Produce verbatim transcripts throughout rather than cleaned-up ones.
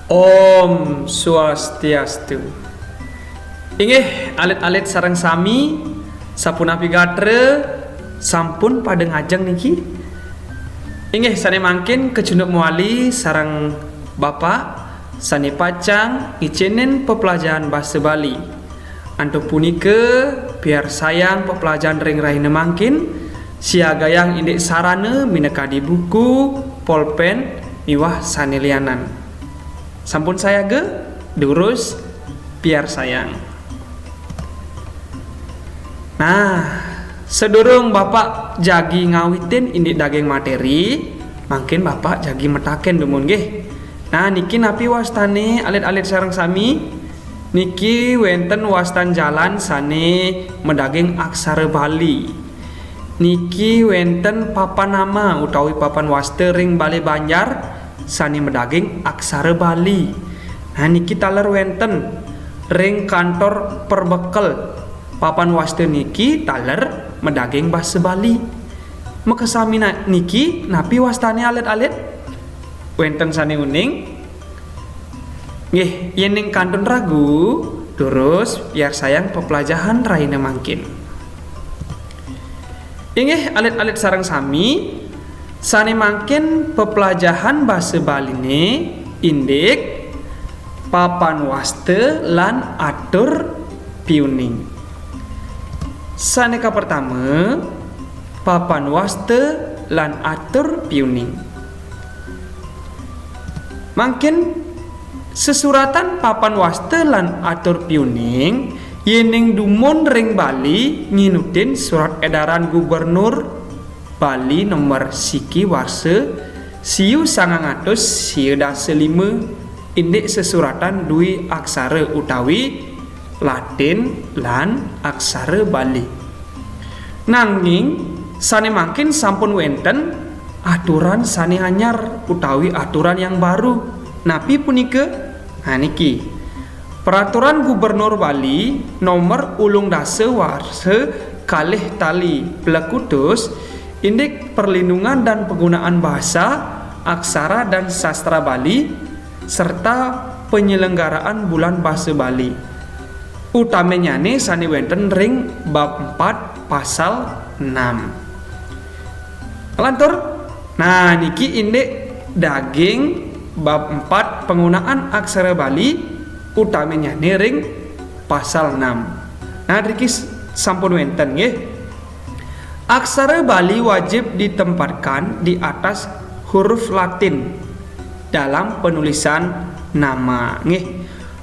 Om Swastiastu. Inggih, alit-alit sareng sami, sapunapi gatra, sampun pada ngajeng niki? Inggih, sane mangkin kecunduk mawali sareng Bapak sane pacang ngicinin peplajahan basa Bali. Antuk punika, piarsayang peplajahan ring rahina mangkin, siagayang indik sarana minakadi buku, polpen, miwah sane lianan. Sampun sayaga? Durus, piarsayang. Nah, sadurung Bapak jagi ngawitin indik daging materi, mangkin Bapak jagi mataken dumun nggih. Nah, niki napi wastane alit-alit sareng sami? Niki wenten wastan jalan sane madaging aksara Bali. Niki wenten papan nama utawi papan wasta ring Bale Banjar sane madaging aksara Bali. Nah, niki taler wenten ring kantor perbekel. Papan wasta niki taler madaging basa Bali. Makasami na-, niki napi wastane alit-alit? Wenten sane uning? Nggih, yening kantun ragu, durus piarsayang peplajahan rahina mangkin. Inggih, alit-alit sareng sami, sane mangkin peplajahan basa Baline indik papan wasta lan atur piuning. Sane kapertama, papan wasta lan atur piuning. Mangkin sesuratan papan wasta lan atur piuning, yening dumun ring Bali nginutin surat edaran Gubernur Bali nomor siki warsa siu sangang atus sia dasa lima, indik sesuratan dwi aksara utawi Latin lan aksara Bali. Nanging sane mangkin sampun wenten aturan sane anyar utawi aturan yang baru. Napi punika? Nah, niki. Peraturan Gubernur Bali nomor ulung dasa warsa kalih tali plekutus indik perlindungan dan penggunaan bahasa, aksara dan sastra Bali serta penyelenggaraan Bulan Bahasa Bali. Utamenyane sane wenten ring bab empat pasal enam. Lantur, nah, niki indik daging bab empat penggunaan aksara Bali utamenyane ring pasal enam. Nah, driki s-, sampun wenten nggih. Aksara Bali wajib ditempatkan di atas huruf Latin dalam penulisan nama nggih.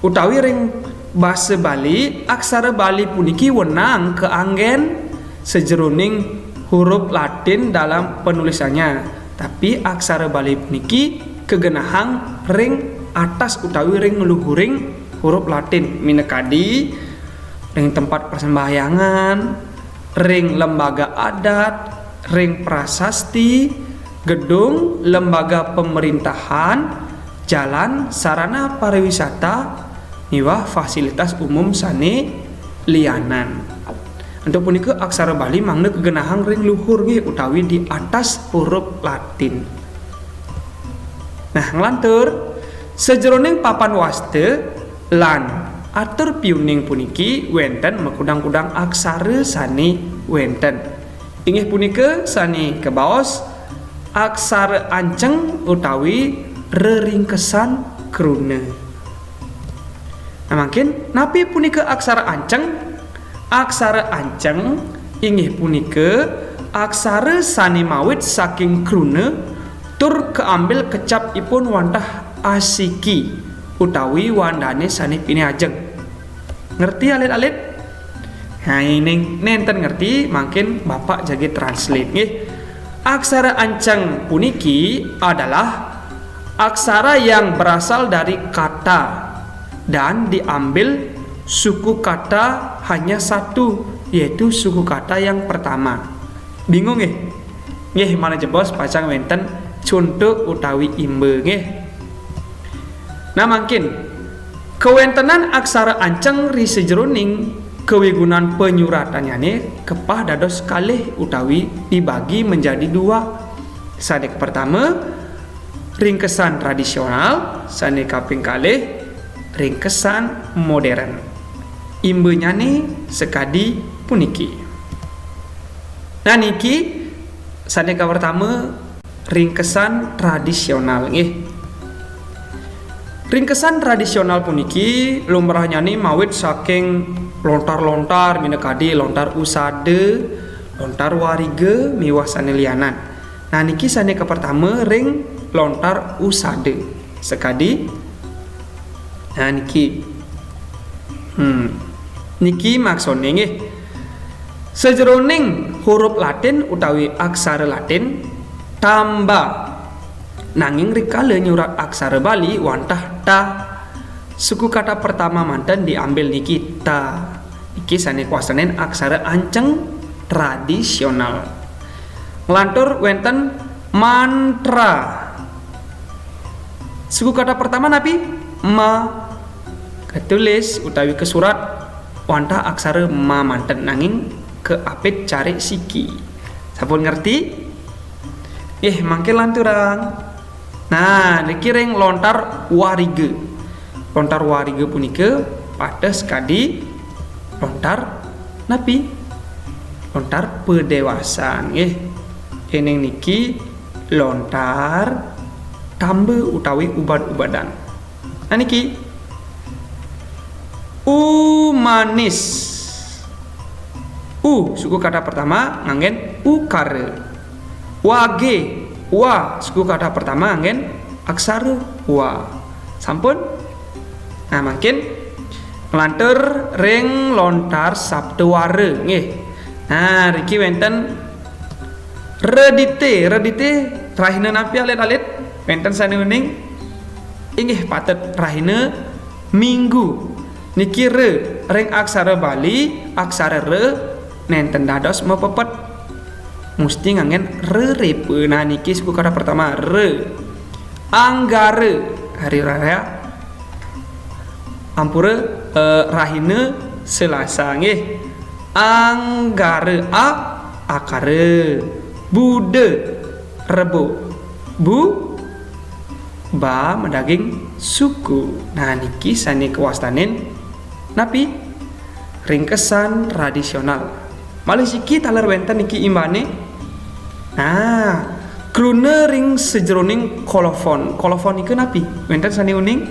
Utawi ring basa Bali, aksara Bali puniki wenang kaanggen sajeroning huruf Latin dalam penulisannya. Tapi aksara Bali puniki kagenahang ring atas utawi ring luhuring huruf Latin, minakadi ring tempat persembahyangan, ring lembaga adat, ring prasasti, gedung, lembaga pemerintahan, jalan, sarana pariwisata, miwah fasilitas umum sane lianan. Antuk punika aksara Bali mangda kagenahang ring luhur nggih utawi di atas huruf Latin. Nah, nglantur, sajeroning papan wasta lan atur piuning puniki wenten makudang-kudang aksara sane wenten. Inggih punika sane kabaos aksara anceng utawi reringkesan kruna. Nah, mangkin napi punika aksara anceng? Aksara anceng inggih punika aksara sane mawit saking kruna tur kaambil kecapipun wantah asiki utawi wandane sane pinih ajeng. Ngerti, alit-alit? Nah, ning nenten ngerti, mangkin Bapak jagi translate nggih. Aksara anceng puniki adalah aksara yang berasal dari kata dan diambil suku kata hanya satu, yaitu suku kata yang pertama. Bingung nggih? Nggih, malih jebos pacang wenten cuntuk utawi imba nggih. Nah, mangkin kawentenan aksara anceng ri sajeroning kawigunan panyuratannyane kepah dados kalih utawi dibagi menjadi dua. Sane kapertama, Ringkesan tradisional, sane kaping kalih, ringkesan modern. Imbanane sakadi puniki. Nah, niki sane kapertama, ringkesan tradisional, nggih. Ringkesan tradisional puniki lumrahnyane mawit saking lontar-lontar, minakadi lontar usada, lontar wariga miwah sane lianan. Nah, niki sane kapertama ring lontar usada. Sakadi, nah, niki. Hmm. Niki maksudne, nggih. Sajeroning huruf Latin utawi aksara Latin, tamba. Nanging rikala nyurat aksara Bali wantah ta, suku kata pertama manten diambil niki, ta. Niki sane kawastanin aksara anceng tradisional. Nglantur wenten mantra. Suku kata pertama napi? Ma. Katulis utawi kasurat wantah aksara ma manten, nanging kaapit carik siki. Sampun ngerti? Eh, mangke lanturang. Nah, niki ring lontar wariga. Lontar wariga punika pateh sakadi lontar napi? Lontar padewasan, nggih. Ening niki lontar tamba utawi ubad-ubadan. Nah, niki. Umanis. U, suku kata pertama nganggen ukara. Wage, wa, suku kata pertama nganggen aksara wa. Sampun? Nah, mangkin nglantur ring lontar saptawara, nggih. Nah, riki wenten redite, redite rahina napi alit-alit? Wenten sane uning? Inggih patut rahina Minggu. Niki re, ring aksara Bali, aksara re nenten dados mapepet. Musti nganggen re repa. Nah, niki suku kata pertama, re. Anggara, hari raya. Ampura, eh, rahina Selasa, nggih. Anggara, a, akara. Buda, Rebo. Bu, ba madaging suku. Nah, niki sane kawastanin napi? Ringkesan tradisional. Malih siki taler wenten niki imbane. Nah, kruna ring sajeroning kolofon. Kolofon nika napi? Wenten sane uning?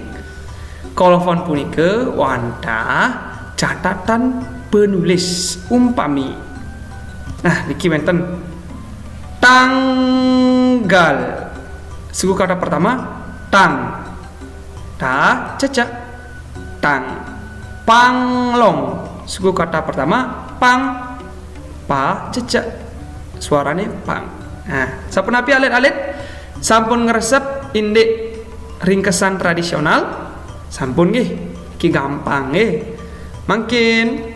Kolofon punika wantah catatan penulis. Umpami. Nah, niki wenten tanggal. Suku kata pertama, tang. Ta, cecek. Tang. Panglong. Suku kata pertama, pang. Pa, cecek. Suarane pang. Nah, sapunapi alit-alit? Sampun ngresep indik ringkesan tradisional? Sampun nggih. Ki gampang nggih. Mangkin.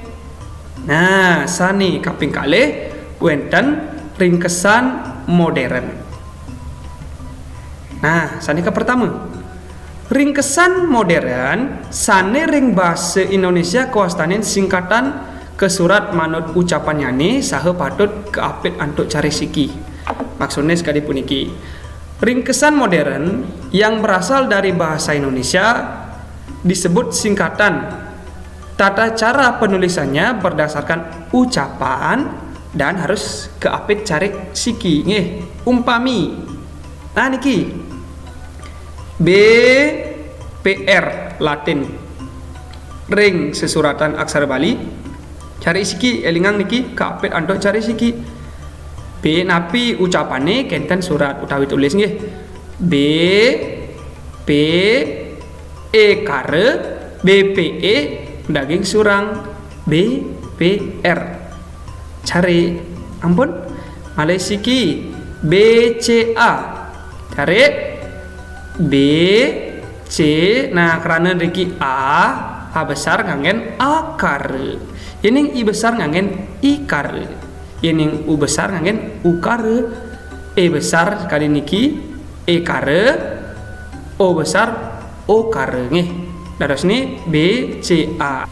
Nah, sane kaping kalih wenten ringkesan modern. Nah, sane kapertama. Ringkesan modern sane ring basa Indonesia kawastanin singkatan kasurat manut ucapannyane saha patut kaapit antuk carik siki. Maksudnya sakadi puniki. Ringkesan modern yang berasal dari bahasa Indonesia disebut singkatan. Tata cara penulisannya berdasarkan ucapan dan harus kaapit carik siki. Nggih, umpami. Nah, niki. B P R Latin. Ring sesuratan aksara Bali. Carik siki, elingang niki, kaapit antuk carik siki. B napi ucapane kenten surat utawi tulis nggih. B P E kara, B P E daging surang, B P R. Carik. Ampun. Malih siki, B C A. Carik. B C. Nah, krana nriki A, A besar nganggen akara. Yening I besar nganggen ikara. Yening U besar nganggen ukara. E besar kali niki ekara, O besar okara nggih. Dadosne B C A.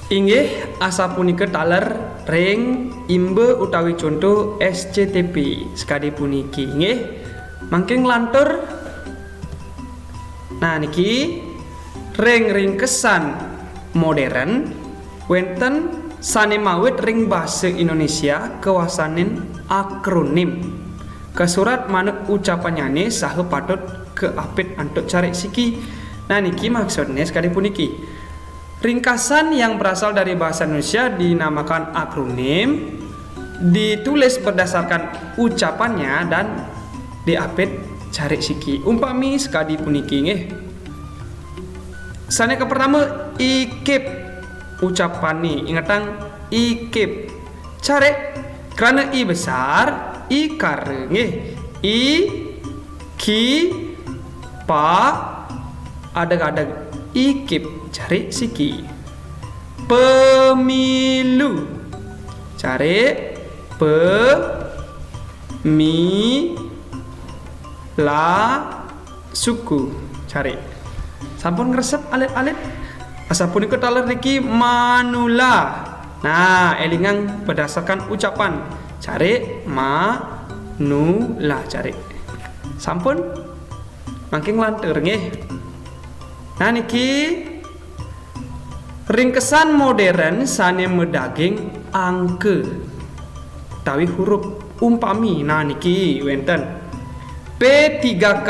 Inggih, asapunika taler ring imba utawi conto S C T P sakadi puniki nggih. Mangkin nglantur. Nah, niki ring ringkesan modern wenten sane mawit ring basa Indonesia kawastanin akronim. Kasurat manut ucapannyane saha patut kaapit antuk carik siki. Nah, niki maksudnya sekadi puniki. Ringkasan yang berasal dari bahasa Indonesia dinamakan akronim, ditulis berdasarkan ucapannya dan diapit carik siki. Umpami sekadi puniki nggih. Sane kapertama, ikip. Ucapane, ingetang, ikip. Carik, krana i besar, ikara nggih. I, ki, pa, adeg-adeg, ikip, carik siki. Pemilu. Carik, pe, mi, la, suku. Carik. Sampun ngresep alit-alit? Asapunika taler niki manula. Nah, elingang berdasarkan ucapan. Carik, ma, nu, la, carik. Sampun? Mangkin nglantur nggih. Nah, niki ringkesan modern sane madaging angka utawi huruf. Umpami, nah, niki wenten P tiga K.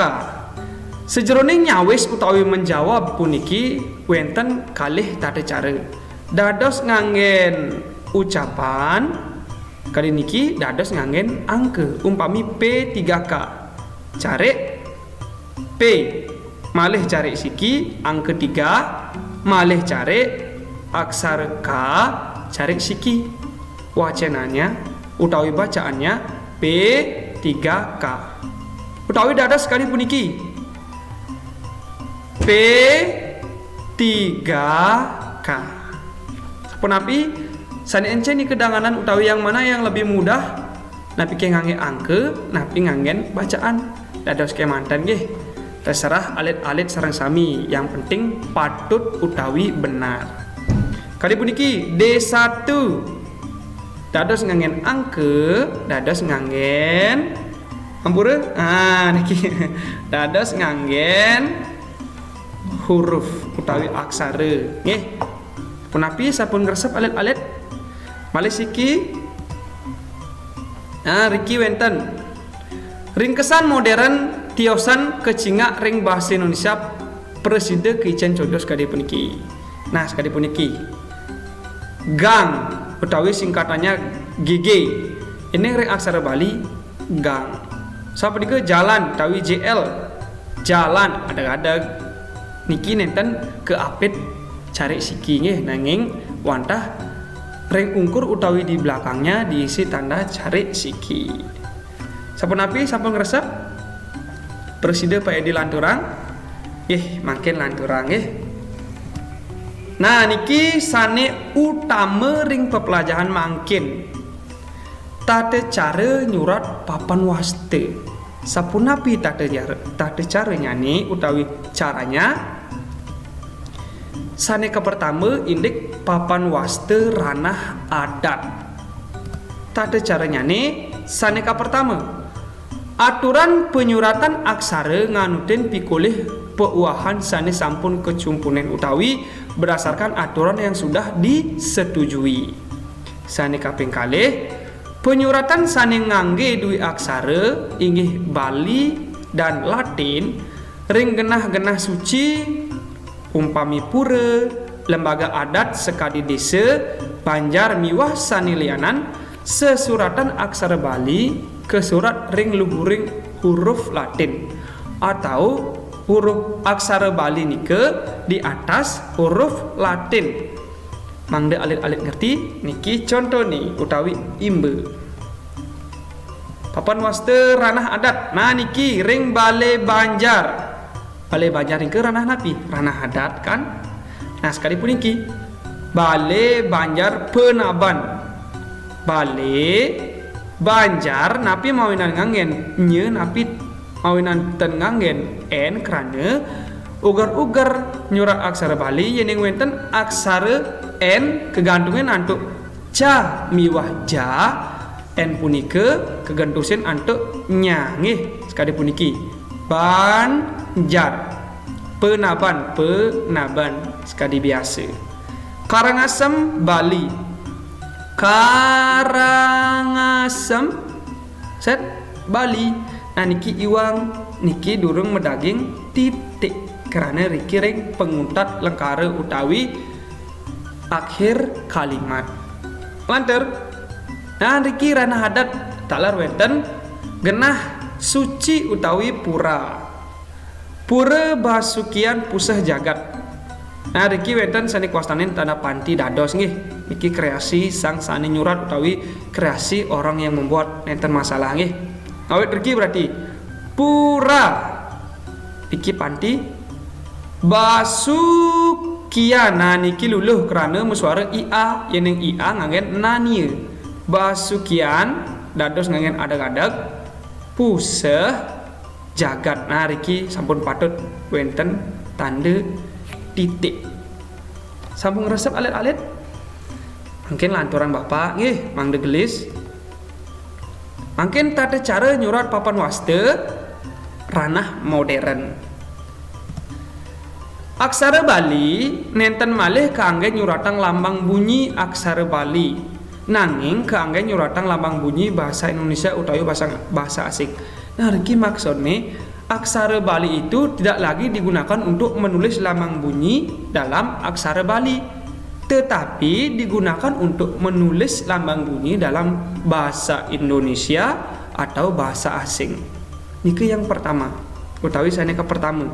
Sajeroning nyawis utawi menjawab puniki wenten kalih tata cara. Dados nganggen ucapan, kadi niki dados nganggen angka. Umpami P tiga K. Carik P malih carik siki, angka tiga, malih carik aksara K, carik siki. Wacanannya utawi bacaannya P tiga K. Utawi dados kadi puniki. P tiga K. Sapunapi sane encen nika danganan utawi yang mana yang lebih mudah? Napi ke ngangge angka, napi nganggen bacaan. Dados kemanten nggih. Terserah alit-alit sareng sami, yang penting patut utawi benar. Kadi puniki D satu. Dados nganggen angka, dados nganggen ampura. Ah, niki. Dados nganggen huruf utawi aksara, nggih. Punapi sampun ngresep alit-alit? Malih siki. Ah, riki wenten. Ringkesan modern tiosan kacingak ring basa Indonesia prasida kicen contoh sakadi puniki. Nah, sakadi puniki. Gang utawi singkatannya G G. Ini ring aksara Bali, gang. Sapunika jalan utawi J L. Jalan, adeg-adeg. Niki nenten kaapit carik siki nggih, nanging wantah ring ungkur utawi di belakangnya diisi tanda carik siki. Sapunapi sampun ngresep? Prasida Pak Edi lanturang? Nggih, mangkin lanturang nggih. Nah, niki sane utama ring pepelajahan mangkin. Tata cara nyurat papan wasta. Sapunapi tata cara, tata caranyane utawi caranya? Sane kapertama indik papan wasta ranah adat. Tata caranyane sane kapertama, aturan panyuratan aksara nganutin pikolih pauwahan sane sampun kacumpunin utawi berdasarkan aturan yang sudah disetujui. Sane kaping kalih, panyuratan sane ngangge dwi aksara inggih Bali dan Latin ring genah-genah suci, umpami pura, lembaga adat sakadi desa, banjar miwah sane lianan, sesuratan aksara Bali kasurat ring luhuring huruf Latin, atau huruf aksara Bali nika di atas huruf Latin. Mangda alit-alit ngerti, niki contone utawi imba. Papan wasta ranah adat. Nah, niki ring Bale Banjar. Bale Banjar nika ranah napi? Ranah adat, kan? Nah, sakadi puniki. Bale Banjar Penaban. Bale Banjar napi mawinan nganggen nya, napi mawinan ten nganggen en, krana uger-uger nyurat aksara Bali yening wenten aksara en kagantungin antuk ca miwah ja, en punika kagentusin antuk nya, nggih. Kadi puniki. Banjar. Penaban, penaban. Sekadi biasa. Karangasem, Bali. Karangasem, set, Bali. Nah, niki iwang, niki durung madaging titik. Karana riki ring panguntat lengkara utawi akhir kalimat. Lantur, nah, riki ranah adat taler wenten genah suci utawi pura. Pura Basukian Puseh Jagat. Nah, riki wenten sane kawastanin tanda panti dados nggih. Niki kreasi sang sane nyurat utawi kreasi orang yang membuat, nenten masalah nggih. Awit riki berarti pura. Niki panti. Basukian. Nah, niki luluh krana masuara ia, yening ia nganggen nania. Basukian dados nganggen adeg-adeg. Puseh Jagat. Nah, riki sampun patut wenten tanda titik. Sampun ngresep alit-alit? Mangkin lanturang Bapak nggih, mangda gelis. Mangkin tata cara nyurat papan wasta ranah modern. Aksara Bali nenten malih kaanggé nyuratang lambang bunyi aksara Bali, nanging kaanggé nyuratang lambang bunyi basa Indonesia utawi basa, basa asing. Nah, riki maksudné, aksara Bali itu tidak lagi digunakan untuk menulis lambang bunyi dalam aksara Bali, tetapi digunakan untuk menulis lambang bunyi dalam bahasa Indonesia atau bahasa asing. Nika yang pertama, utawi sané kapertama.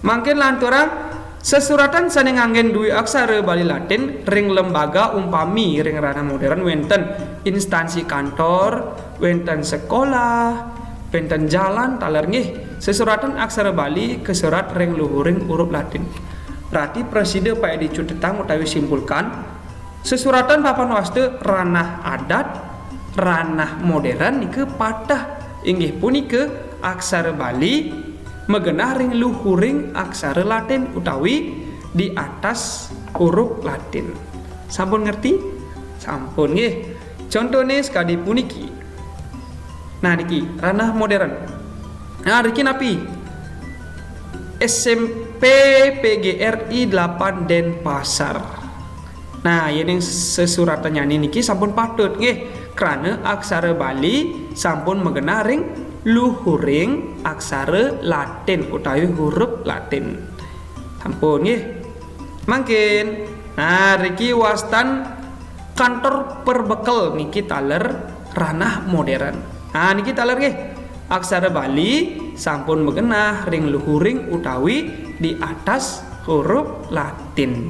Mangkin lanturang sesuratan sané nganggén dwi aksara Bali Latin ring lembaga umpami ring ranah modern wénten instansi kantor, wénten sekolah, wénten jalan taler nggih. Sesuratan aksara Bali kaserat ring luhuring huruf Latin. Rati prasida paédi cutetang utawi simpulkan, sesuratan papan wasta ranah adat, ranah modern nika pateh, inggih punika aksara Bali magenah ring luhuring aksara Latin utawi di atas huruf Latin. Sampun ngerti? Sampun nggih. Contoné sakadi puniki. Nah, niki ranah modern. Nah, niki napi? S M P P G R I delapan Denpasar. Nah, yéning sesuratannyané niki sampun patut nggih, krana aksara Bali sampun magenah ring luhuring aksara Latin utawi huruf Latin. Sampun nggih. Mangkin, nah, riki wastan kantor perbekel niki taler ranah modern. Nah, niki taler nggih. Aksara Bali sampun magenah ring luhuring utawi di atas huruf Latin.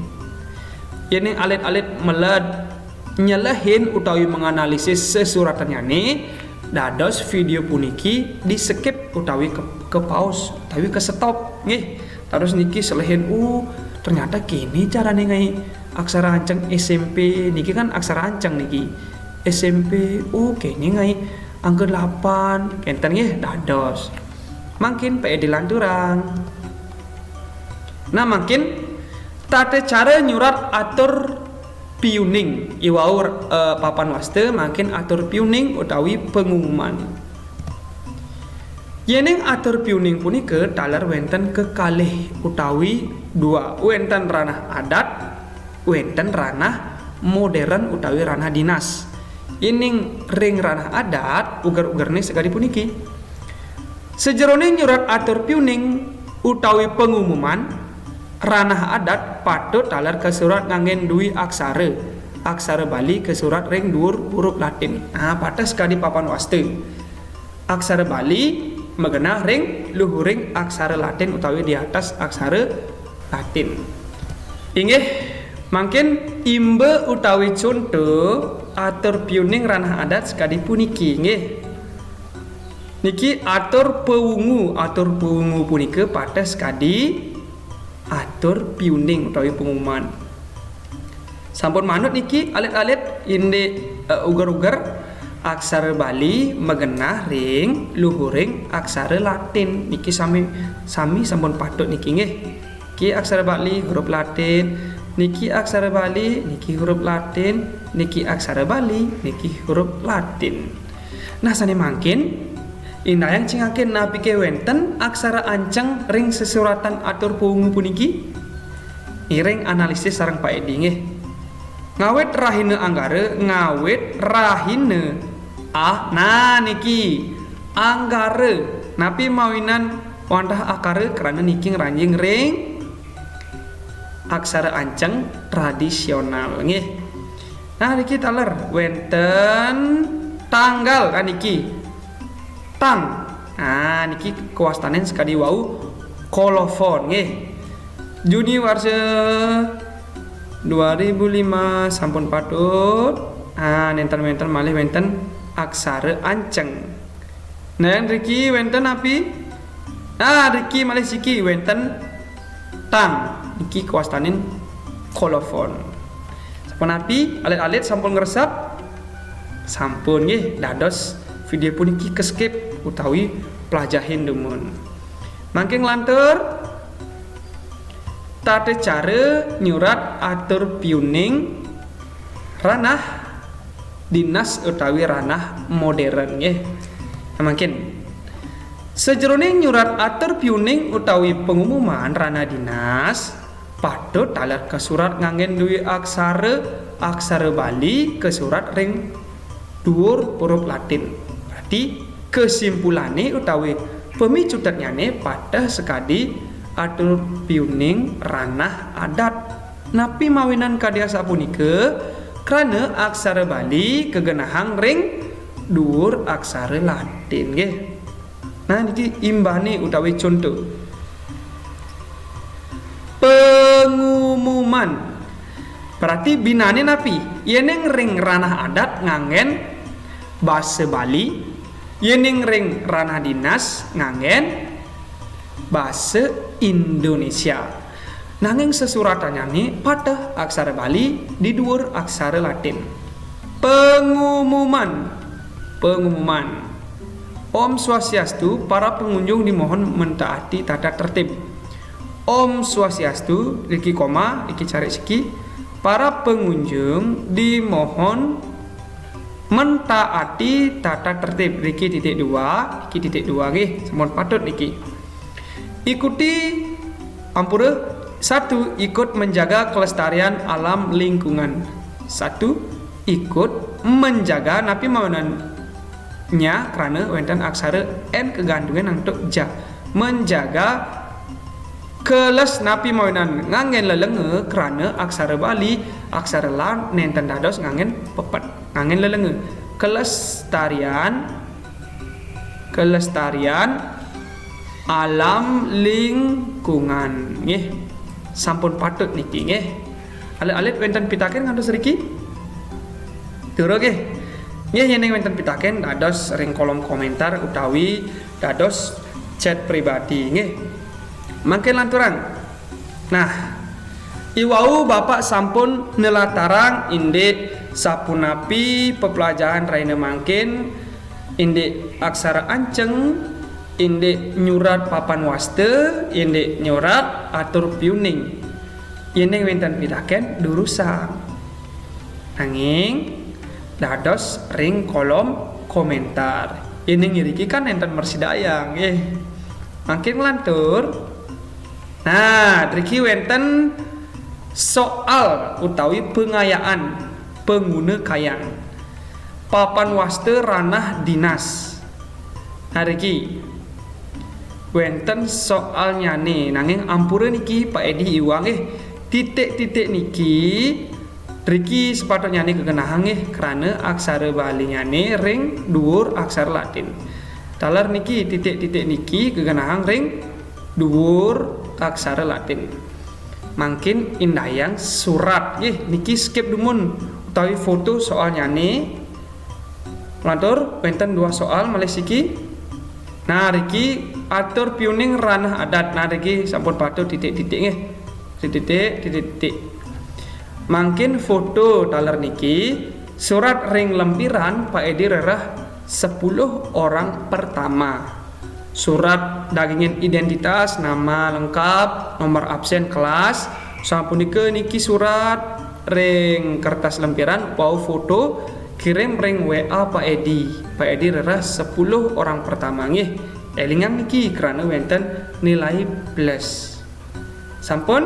Yéning alit-alit meled nyelehin utawi menganalisis sesuratannyané, dados video puniki di-skip utawi ke, kepaus utawi ke-stop nggih. Terus niki selehin, "Oh, ternyata kéné carané ngaé aksara anceng S M P." Niki kan aksara anceng niki. S M P, "Oh, kéné ngaé angka delapan." Kénten nggih, dados. Mangkin paédi lanturang. Nah, mangkin tata cara nyurat atur piuning, iwau, eh, papan wasta mangkin atur piuning utawi pengumuman. Yéning atur piuning punika taler wénten kekalih utawi dua, wénten ranah adat, wénten ranah modern utawi ranah dinas. Yéning ring ranah adat, uger-ugerné sakadi puniki. Sajeroning nyurat atur piuning utawi pengumuman, ranah adat patut taler kasurat nganggén dwi aksara. Aksara Bali kasurat ring duur huruf Latin. Nah, pateh sakadi papan wasta. Aksara Bali magenah ring luhuring aksara Latin utawi di atas aksara Latin. Inggih, mangkin imba utawi conto atur piuning ranah adat sakadi puniki, nggih. Niki atur pawungu, atur pawungu punika pateh sakadi atur piuning utawi pengumuman. Sampun manut niki alit-alit indik, eh, uger-uger aksara Bali magenah ring luhuring aksara Latin. Niki sami, sami sampun patut niki nggih. Niki aksara Bali huruf Latin, niki aksara Bali, niki huruf Latin, niki aksara Bali, niki huruf Latin. Nah, sané mangkin Indayang cingakin, napiké wénten aksara anceng ring sesuratan atur pawungu puniki? Iring analisis sareng Pak Edi nggih. Ngawit rahina Anggara, ngawit rahina. Ah, nah niki. Anggara. Napi mawinan wantah Akara? Krana niki ngranjing ring aksara anceng tradisional nggih. Nah, niki taler wénten tanggal, nah niki. Tang. Nah, niki kawastanin sakadi wau kolofon nggih. Juni warsa dua ribu lima sampun patut. Ah, nénten-nénten malih wénten aksara anceng. Nah, riki wénten napi? Ah, riki malih siki wénten tang. Niki kawastanin kolofon. Sapunapi, alit-alit sampun ngresep? Sampun nggih, dados video puniki keskip utawi plajahin dumun. Mangkin nglantur tata cara nyurat atur piuning ranah dinas utawi ranah modern nggih. Nah, mangkin sajeroning nyurat atur piuning utawi pengumuman ranah dinas, patut taler kasurat nganggén dwi aksara, aksara Bali kasurat ring duur huruf Latin. Berarti kesimpulané utawi pamicutetnyané pateh sakadi atur piuning ranah adat. Napi mawinan kadi asapunika? Krana aksara Bali kagenahang ring duur aksara Latin nggih. Nah, niki imbahné utawi conto. Pengumuman. Berarti binané napi? Yéning ring ranah adat nganggén basa Bali, yéning ring ranah dinas nganggén basa Indonesia. Nanging sesuratannyané pateh aksara Bali di duur aksara Latin. Pengumuman. Pengumuman. Om Swastiastu, para pengunjung dimohon mentaati tata tertib. Om Swastiastu, riki koma, riki carik siki. Para pengunjung dimohon mentaati tata tertib. Riki titik dua, riki titik dua nggih, sampun patut niki. Ikuti, ampura, satu, ikut menjaga kelestarian alam lingkungan. Satu, ikut menjaga, napi mawinan nya? Krana wénten aksara N kagandungan antuk ja. Menjaga keles, napi mawinan nganggén lelenga? Krana aksara Bali, aksara la nénten dados nganggén pepet, nganggén lelenga. Kelestarian, kelestarian alam lingkungan nggih. Sampun patut niki nggih. Alit-alit wénten pitakén ngantos riki? Durung nggih. Nggih, yéning wénten pitakén dados ring kolom komentar utawi dados chat pribadi nggih. Mangkin lanturang. Nah, iwau Bapak sampun nelatarang indik sapunapi peplajahan rahina mangkin, indik aksara anceng, indik nyurat papan wasta, indik nyurat atur piuning. Yéning wénten pitakén, durusang. Nanging dados ring kolom komentar. Yéning iriki kan nénten mrasidayang nggih. Mangkin nglantur. Nah, driki wénten soal utawi pangayaan, panguna kayang. Papan wasta ranah dinas. Nah, riki wénten soalnyané, nanging ampura niki Pak Edi iwang nggih. Titik-titik niki driki sepatutnyané kagenahang nggih, krana aksara Balinyané ring duur aksara Latin. Taler niki titik-titik niki kagenahang ring duur aksara Latin. Mangkin indayang surat nggih, niki skip dumun utawi foto soalnyané. Lantur wénten dua soal malih siki. Nah, riki atur piuning ranah adat. Nah, riki sampun patut titik-titik nggih. Titik-titik, titik-titik. Mangkin foto taler niki, surat ring lempiran Pak Edi rereh sepuluh orang pertama. Surat dagingin identitas, nama lengkap, nomor absen, kelas. Sapunika niki surat ring kertas lempiran, wau foto Kirim ring W A Pak Edi. Pak Edi rereh sepuluh orang pertama nggih. Élingang niki krana wénten nilai plus. Sampun?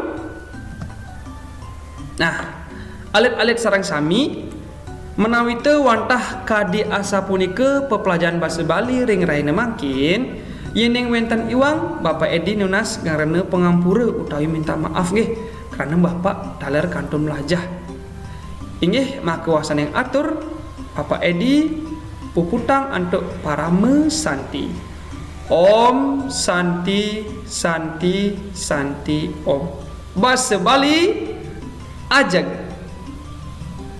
Nah, alit-alit sareng sami, menawita wantah kadi asapunika peplajaran basa Bali ring rahina mangkin, yéning wénten iwang, Bapak Edi nunas ngrena pangampura utawi minta maaf nggih, krana Bapak taler kantun mlajah. Inggih, maka wasaning atur, Bapak Edi puputang antuk parama santi. Om Santi, Santi, Santi, Om. Basa Bali, ajeg.